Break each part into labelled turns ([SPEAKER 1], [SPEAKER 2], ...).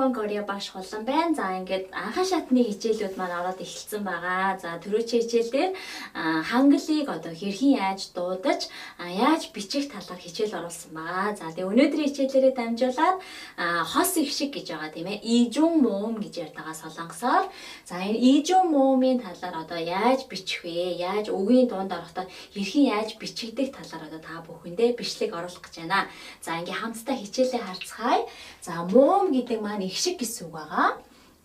[SPEAKER 1] Urban Korea багш хулан байна. За ингээд анхан шатны хичээлүүд маань ороод эхэлсэн байгаа. За түрүүчийн хичээл дээр хангалыг одоо хэрхэн яаж дуудаж, яаж бичих талаар хичээл оруулсан байгаа. За тэгээ өнөөдрийн хичээлээрээ дамжуулаад хос их шиг гэж байгаа тийм ээ. Ижун муум гэж ярьдаг байгаа солонгосоор. За энэ ижун муумын талаар одоо яаж бичих вэ? Яаж үгийн дунд орохдоо хэрхэн яаж бичигдэх талаар одоо та бүхэндээ бичлэг оруулах гэж байна. За ингээд хамтдаа хичээлээ харцгаая. За муум гэдэг маань их шиг гэсэн үг байгаа.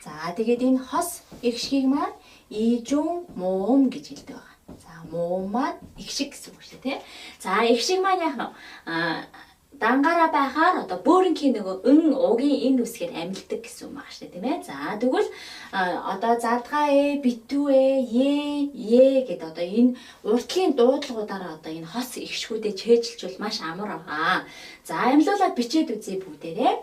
[SPEAKER 1] За тэгээд энэ хос их шигийг маань ижун муум гэж хэлдэг байгаа. За муум маань их шиг гэсэн үг шүү дээ, тий. За их шиг маань яах нь дангаараа байхаар одоо бөөрөнхийн нөгөө өн угийн энэ үсгээр амилдаг гэсэн үг байгаа шүү дээ, тийм ээ. За тэгвэл одоо задгаа э, битүү э, е, е гэд одоо энэ уртлын дуудлагуудаараа одоо энэ хос ихшгүүдээ чэйжилчүүл маш амар байгаа. За амьлуулаад бичээд үзье бүгдээрээ.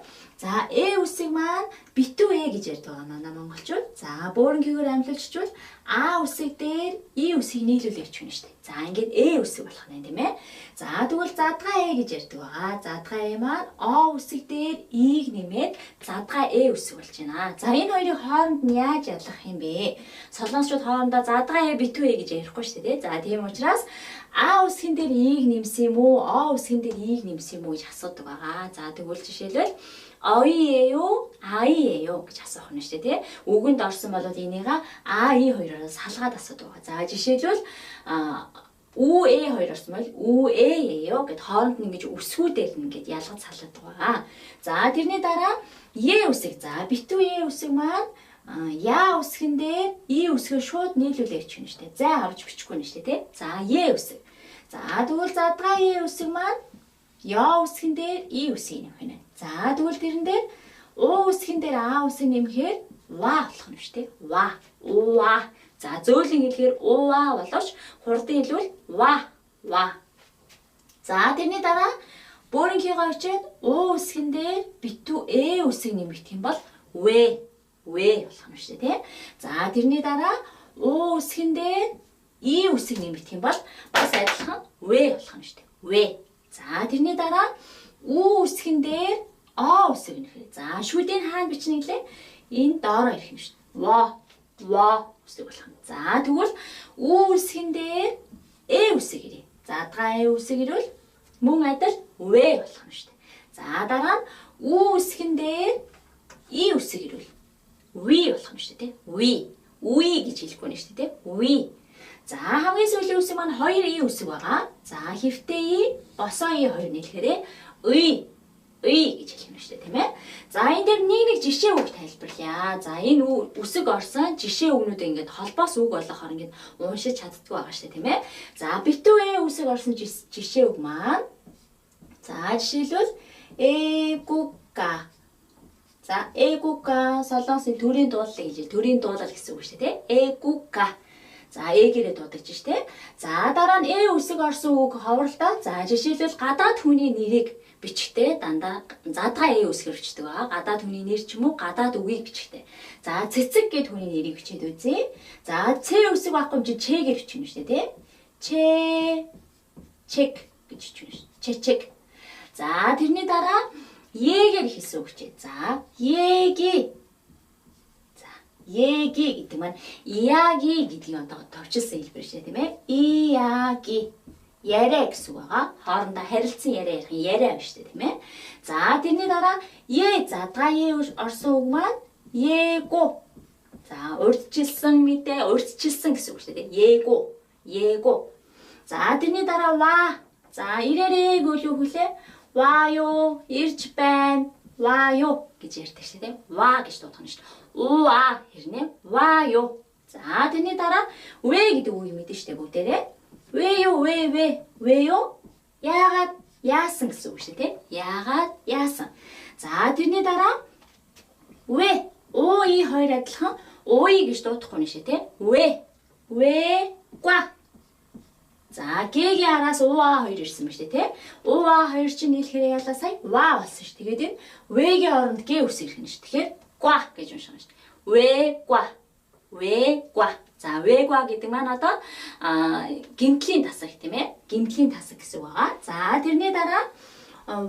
[SPEAKER 1] За э үсэг маань битүү э гэж ярьдаг байгаа манай монголчууд. За бөөрөнхийгөөр амьлуулчвал а үсэг дээр и үсгийг нийлүүлээ бичих нь шүү дээ. За ингээд э үсэг болох нь тийм ээ. За тэгвэл задгаа э гэж ярьдаг байгаа. Задгаа э маань о үсэг дээр и-г нэмээд задгаа э үсэг болж байна. За энэ хоёрыг хооронд нь яаж ялгах юм бэ? Солонгосчууд хоорондоо задгаа э битүү э гэж ярихгүй шүү дээ. За тийм учраас а үсгэн дээр и-г нэмсэн юм уу? О үсгэн дээр и-г нэмсэн юм уу гэж асуудаг байгаа. За тэгвэл жишээлбэл 어이예요, 아이예요 гэж асуух нь шүү дээ, тий. Үгэнд орсон бол энийг а, и хоёроос салгаад асуудаг. За жишээлбэл ү, э хоёр орсон бол ү, э-её гэд хооронд нь ингэж үсгүүдээр нь ингэж ялгаж салгадаг байгаа. За тэрний дараа е үсэг. За битүү е үсэг маань я үсгэн дээр и үсгээ шууд нийлүүлээ бичих нь шүү дээ. Зай авч бичихгүй нь шүү дээ, тий. За е үсэг. За тэгвэл задгаа е үсэг маань я үсгэн дээр и үсгийг нэмэх нь. За тэгвэл тэрэн дээр у үсгэн дээр а үсгийг нэмэхээр ва болох нь шүү дээ. Ва, уа. За зөөлөн хэлэхээр уа боловч хурдан хэлвэл ва, ва. За тэрний дараа бөөрөнхийгөө өчөөд у үсгэн дээр битүү э үсгийг нэмэгдэх юм бол вэ, вэ болох нь шүү дээ, тий. За тэрний дараа у үсгэн дээр и үсгийг нэмэгдэх юм бол бас адилхан вэ болох нь шүү дээ. Вэ. За тэрний дараа ү үсгэн дээр о үсэг нөхөр. За шүдийг хаана бичнэ гэлээ? Энэ доороо ирэх юм шүү дээ. Во, во үсэг болох нь. За тэгвэл ү үсгэн дээр э үсэг ирээ. Задгаа э үсэг ирвэл мөн адил вэ болох нь шүү дээ. За дараа нь ү үсгэн дээр и үсэг ирвэл ви болох нь шүү дээ. Ви. Үи гэж хэлэхгүй нь шүү дээ. Ви. За хамгийн сүүлийн үсэг маань 2 и үсэг байгаа. За хэвтэй и, босоо и хоёр нийлэхээр ый, ый гэж хэлэх нь шүү дээ, тийм ээ. За энэ дээр нэг нэг жишээ үг тайлбарлая. За энэ үсэг орсон жишээ үгнүүдээ ингээд холбоос үг болгохоор ингээд уншиж чаддгүй байгаа шүү дээ, тийм ээ. За битүү э үсэг орсон жишээ үг маань. За жишээлбэл эгука. За эгука солонгосын төрийн дуулал гэж төрийн дуулал гэсэн үг шүү дээ, тийм ээ. Эгука. За э-гэрээ дуудаж штэ. За дараа нь э үсэг орсон үг ховролтой. За жишээлбэл гадаад хүний нэрийг бичгтээ дандаа задгаа э үсгээр бичдэг байгаа. Гадаад хүний нэр ч юм уу гадаад үгийг бичгтээ. За цэцэг гэд хүний нэрийг бичээд үзье. За ц үсэг байхгүй юм чи ч-гээр бичнэ штэ, тий? Ч чек гэж бичнэ штэ. Чечек. За тэрний дараа е-гээр хэлсэн үг чи. За еги. Еги гэдэг маань ияги гэдгийг одоо товчилсан хэлбэр шээ, тийм ээ. Ияги яриа гэсэн үг байгаа. Хоорондоо харилцсан яриа ярих яриа биш үү, тийм ээ. За тэрний дараа е задгаа е орсон үг маань его. За урьдчилсан мэдээ, урьдчилсан гэсэн үг шүү дээ. Его, его. За тэрний дараа ва. За ирээрээ гөлөө хүлээ. Ва юу, ирж байна. Ва юу гэж ярьдаг шүү дээ. Ва гэж дуудах нь шүү дээ. Уа хэрнээ ва юу. За тэрний дараа вэ гэдэг үг мэдэн штэ бүгдээрээ. Вэ юу вэ вэ вэ юу? Яагаад яасан гэсэн үг шүү дээ. Яагаад яасан. За тэрний дараа вэ у и хоёр адилхан уи гэж дуудахгүй нь шээ тий. Вэ вэ гва. За г-ийн араас у а хоёр ирсэн ба штэ тий. У а хоёр чинь нийлэхээр ялаа сая ва болсон ш. Тэгээд энэ в-гийн оронд г үсэг ирэх нь ш. Тэгэхээр гва гэж унших нь шүү дээ. Вэ гва. Вэ гва. За вэ гва гэдэг маань одоо гэмтлийн тасаг тийм ээ. Гэмтлийн тасаг гэсэн үг байгаа. За тэрний дараа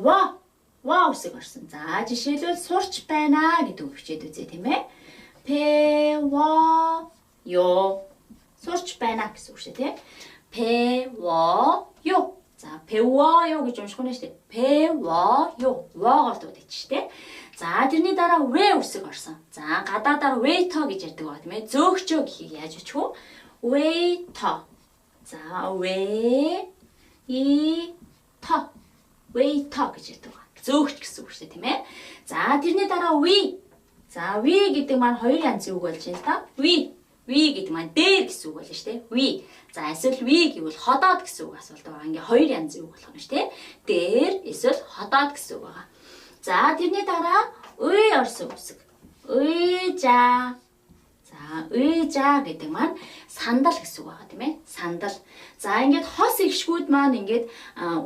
[SPEAKER 1] ва. Ва үсэг орсон. За жишээлбэл сурч байна гэдэг үг бичээд үзье, тийм ээ. П В ё сурч байна гэсэн үг шүү, тийм. П В ё. За 배워요 гэж унших нь шүү дээ. 배워요. 워가 дуудаж шүү дээ. За тэрний дараа В үсэг орсон. За гадаадаар waiter гэж ярьдаг байгаа, тийм ээ. Зөөгчөө гэхийг яаж бичих вэ? Waiter. За В И Т waiter гэж ярьдаг байгаа. Зөөгч гэсэн үг шүү дээ, тийм ээ. За тэрний дараа we. За we гэдэг маань хоёр янзын үг болж байна л да. We. We гэдэг маань дээр гэсэн үг болно шүү дээ. We. За эсвэл we гэвэл ходоод гэсэн үг асуулт байгаа. Ингээ хоёр янзын үг болох нь шүү дээ. Дээр эсвэл ходоод гэсэн үг байгаа. За тэрний дараа уй орсон үсэг. Уйжа. За уйжа гэдэг маань сандал гэсэн үг байгаа, тийм ээ. Сандал. За ингээд хос игшгүүд маань ингээд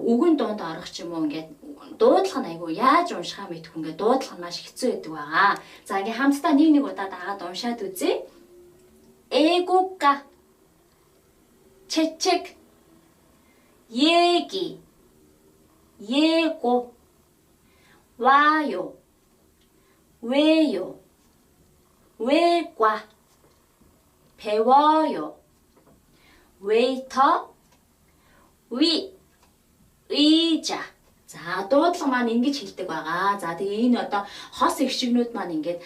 [SPEAKER 1] үгэн дунд орох ч юм уу ингээд дуудлага нь айгүй яаж уншихаа мэдэхгүй ингээд дуудлага нь маш хэцүү байдаг байгаа. За ингээд хамтдаа нэг нэг удаа дагаад уншаад үзье. 애국가 채책 얘기 예고 와요 왜요 외과 배워요 웨이터 위 의자. За дуудлага маань ингэж хэлдэг байгаа. За тэгээ энэ одоо хос эгшигнүүд маань ингээд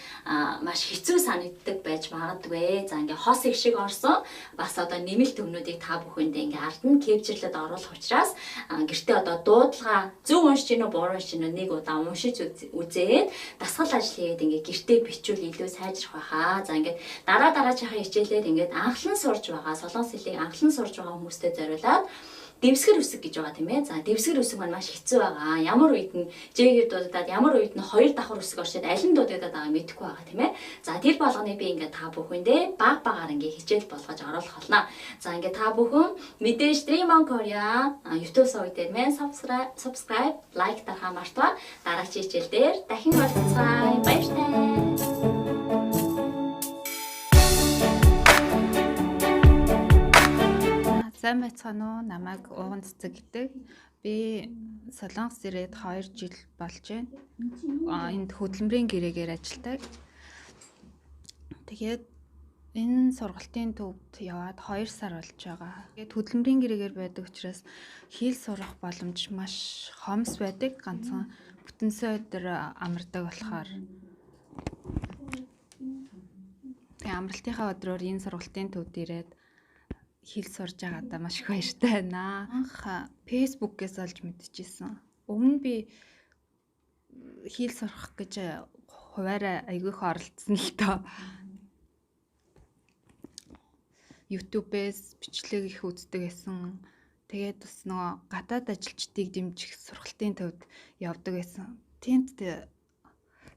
[SPEAKER 1] маш хэцүү санагддаг байж магадгүй. За ингээ хос эгшиг орсон бас одоо нэмэлт өмнүүдийг та бүхэндээ ингээ ард нь кэвчэрлэд оруулах учраас гэртээ одоо дуудлага зөв уншиж гинүү буруу уншиж гинүү нэг удаа уншиж үзээд дасгал ажил хийгээд ингээ гэртээ бичвэл илүү сайжрах байхаа. За ингээд дараа дараачихаа хичээлээр ингээд анхлан сурж байгаа солонгос хэлийг анхлан сурж байгаа хүмүүстэй зориулаад дэвсгэр үсэг гэж байгаа, тийм ээ. За дэвсгэр үсэг маань маш хэцүү байгаа. Ямар үед нь Ж-гээр дуудаад, ямар үед нь хоёр давхар үсэг оршоод аль нь дуудагдаад байгааг мэдэхгүй байгаа, тийм ээ. За тэр болгоныг би ингээд та бүхэндээ баг багаар ингээд хичээл болгож оруулах болно. За ингээд та бүхэн мэдээж Dream on Korea YouTube суваг дээр мэн subscribe, like дарахаа мартваа. Дараагийн хичээл дээр дахин уулзцаая. Баяртай.
[SPEAKER 2] Сайн байцгаана уу? Намайг Ууган Цэцэг гэдэг. Би Солонгос ирээд 2 жил болж байна. Энд хөдөлмөрийн гэрээгээр ажилладаг. Тэгээд энэ сургалтын төвд яваад 2 сар болж байгаа. Тэгээд хөдөлмөрийн гэрээгээр байдаг учраас хэл сурах боломж маш хомс байдаг. Ганцхан бүтэнсээ өдөр амардаг болохоор. Тэгээ амралтынхаа өдрөөр энэ сургалтын төвд ирээд хэл сурж байгаадаа маш их баяртай байна. Анх Facebook-ээс олж мэдчихсэн. Өмнө би хэл сурах гэж хуваараа айгүй их оролцсон л доо. YouTube-ээс бичлэг их үздэг байсан. Тэгээд бас нөгөө гадаад ажилчдыг дэмжих сургалтын төвд явдаг байсан. Тэнд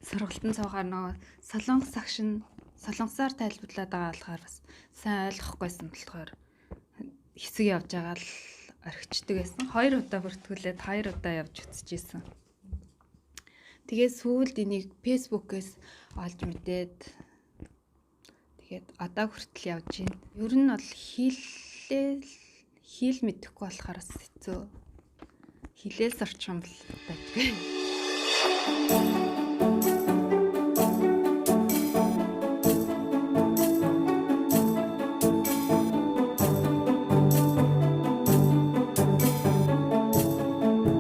[SPEAKER 2] сургалтанд суугаар нөгөө солонгос агшин солонгосоор тайлбарлаад байгаа болохоор бас сайн ойлгохгүйсэн болохоор хэсэг явж байгаа л орхичдаг байсан. 2 удаа бүртгүүлээд 2 удаа явж үзчихсэн. Тэгээд сүүлд энийг Facebook-ээс олж мэдээд тэгээд одоо хүртэл явж байна. Ер нь бол хэл мэдэхгүй болохоор бас хэцүү. Хэлээл сурчих юм бол дажгүй.